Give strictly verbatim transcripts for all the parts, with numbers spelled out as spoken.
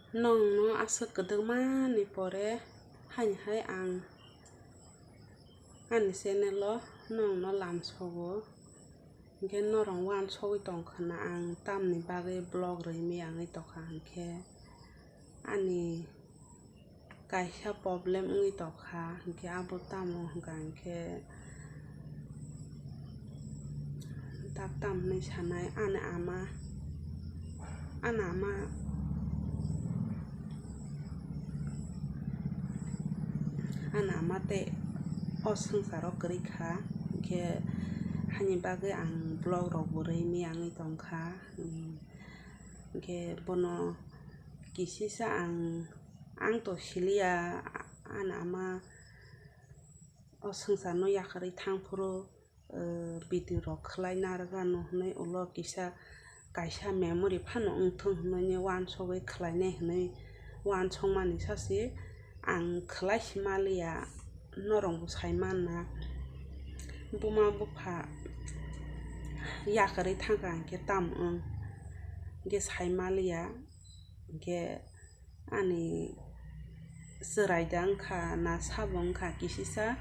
Nwng no aswk kwdwkma ni pore haini hai ang ani channel o nwng no lamsogo, hinkhe norok uansugwi tongkha na ang tamni bagwi vlog rwimwi ang tongkha hinkhe ani kaisa problem wngwi tongkha, hinkhe abo tamo hwnkha hinkhe tak tam hwnwi sanai ani ama, ani ama, ani ama tei o swngcharo kwrwi kha, hinkhe haini bagwi ang vlog rok bo rwimwi ang tongkha, hinkhe bono kisisa ang Ang to siliya, ani ama o swngcharno yakarwi thangphuru, eh, video rok khwlai narwkgano hwnwi ulo kisa kaisa memory phano wngthung hwnwi uansugwi khwlainai hwnwi uansukmani sachi ang khwlai si maliya, norokbo sai manna buma bupha yakarwi thangkha hinkhe tamo wng hinkhe sai maliya hinkhe. Ani chwrai da wngkha na sabo wngkha kisisa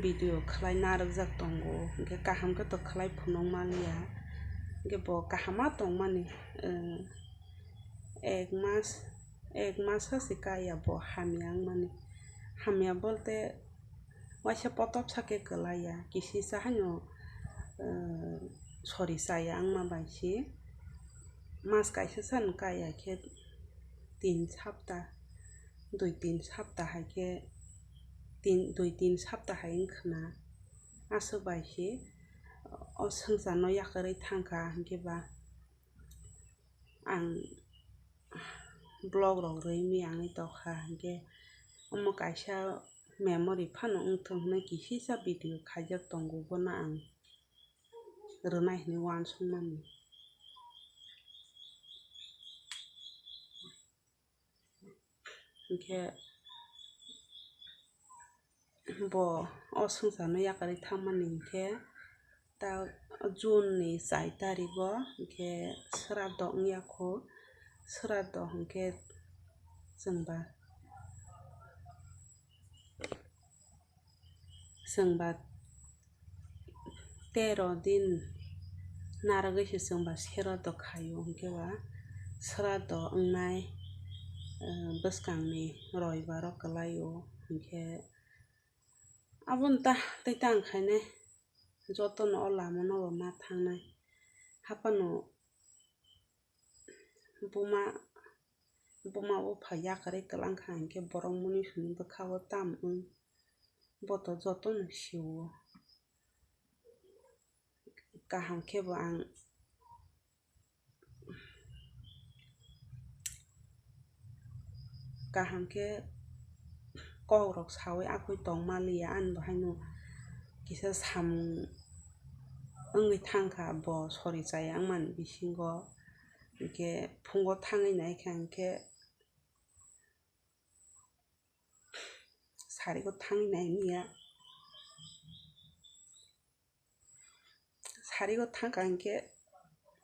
video khwlai narwkjak tongo, hinkhe kaham khe to khwlai phunuk manliya, hinkhe bo kaham ma tongmani, eh, ek mas, ek mas se kaya bo hamya wngmani, hamya bolte waisa potop sa khe kwlaiya, kisisa haino, eh, sori chaya wngma bai se. Mas kaisa sano kaya khe tin sapta, dui tin sapta hai khe, tin, dui tin sapta hai wngkha na. Aswk bai se o swngcharno yakarwi thangkha, hinkhe ba ang vlog rok rwimwi ang tongkha, hinkhe omo kaisa memory phano wngthung hwnwi kisisa video khaijak tongo, bono ang rwnai hwnwi uansukmani. Hinkhe bo o swngcharno yakarwi thangmani hinkhe ta June ni char tarigo hinkhe sraddho wngya kho, sraddho hinkhe chwngba, chwngba tero din narwgwi se chwngba sraddho khaio, hinkhe ba sraddho wngnai, eh, bwskangni roibaro kwlaio, hinkhe aboni ta tei tang khainai jotono o lamano bo ma thangnai haphano buma, buma bupha yakarwi kwlang kha hinkhe borok muni suni bwkha o tam wng bo to jotono sio. Kaham khe bo ang kaham khe kok rok sawi akhoi tong maliya, ani bo haino kisa samung wngwi thangkha bo sori chaya wngmani bisingo, hinkhe phungo thangwi naikha hinkhe sarigo thangwi nai miya. Sarigo thangkha hinkhe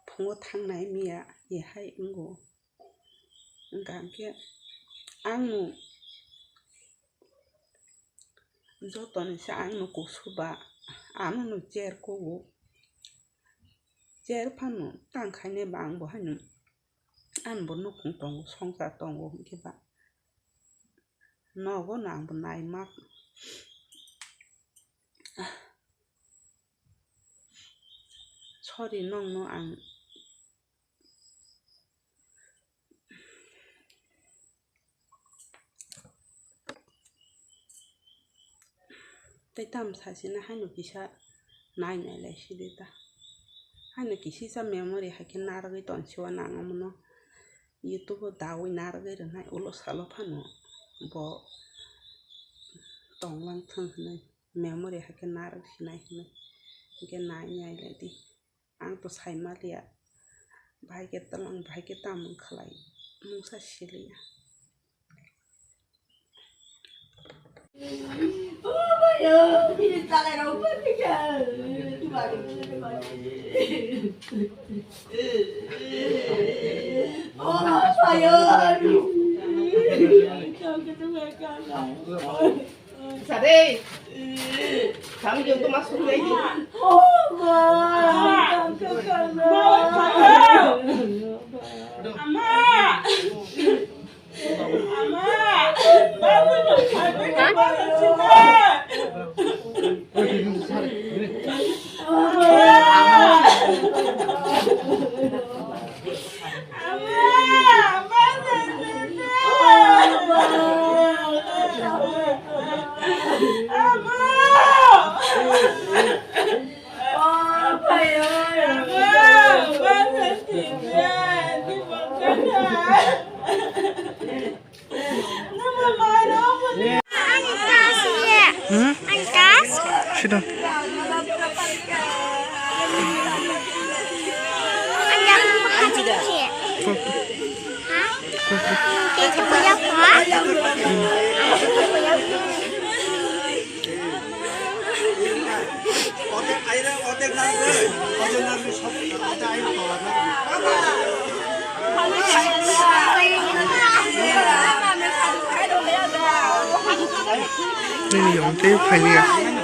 phungo thangnai miya, ehai wngo. Wngkha hinkhe ang no jotoni se ang no kusu ba, ano no cher kugo. Cher phano tang khainai ba ang bo haino ani bo nukhung tongo, songchar tongo hinkhe ba. Nogo no ang bo nai ma. Sorry, nongno ang tei tamo sasina haino kisa nai nai lai sidi ta. Haino kisisa memory hai khe narwgwi tongsiwa nang omono. YouTube o dawi narwgwi rwnai ulo salo phano bo tonglang thung hinwi memory hai khe narwk sinai hinwi hinkhe nai nai lai di. Ang to sai maliya, bahai khe twlang, bahai khe tamung khlai, mungsa siliya. Sare. Kami jom tu masuk lagi. Ama. Ama. Hmm? Sit down. Nini yong tei phailiya.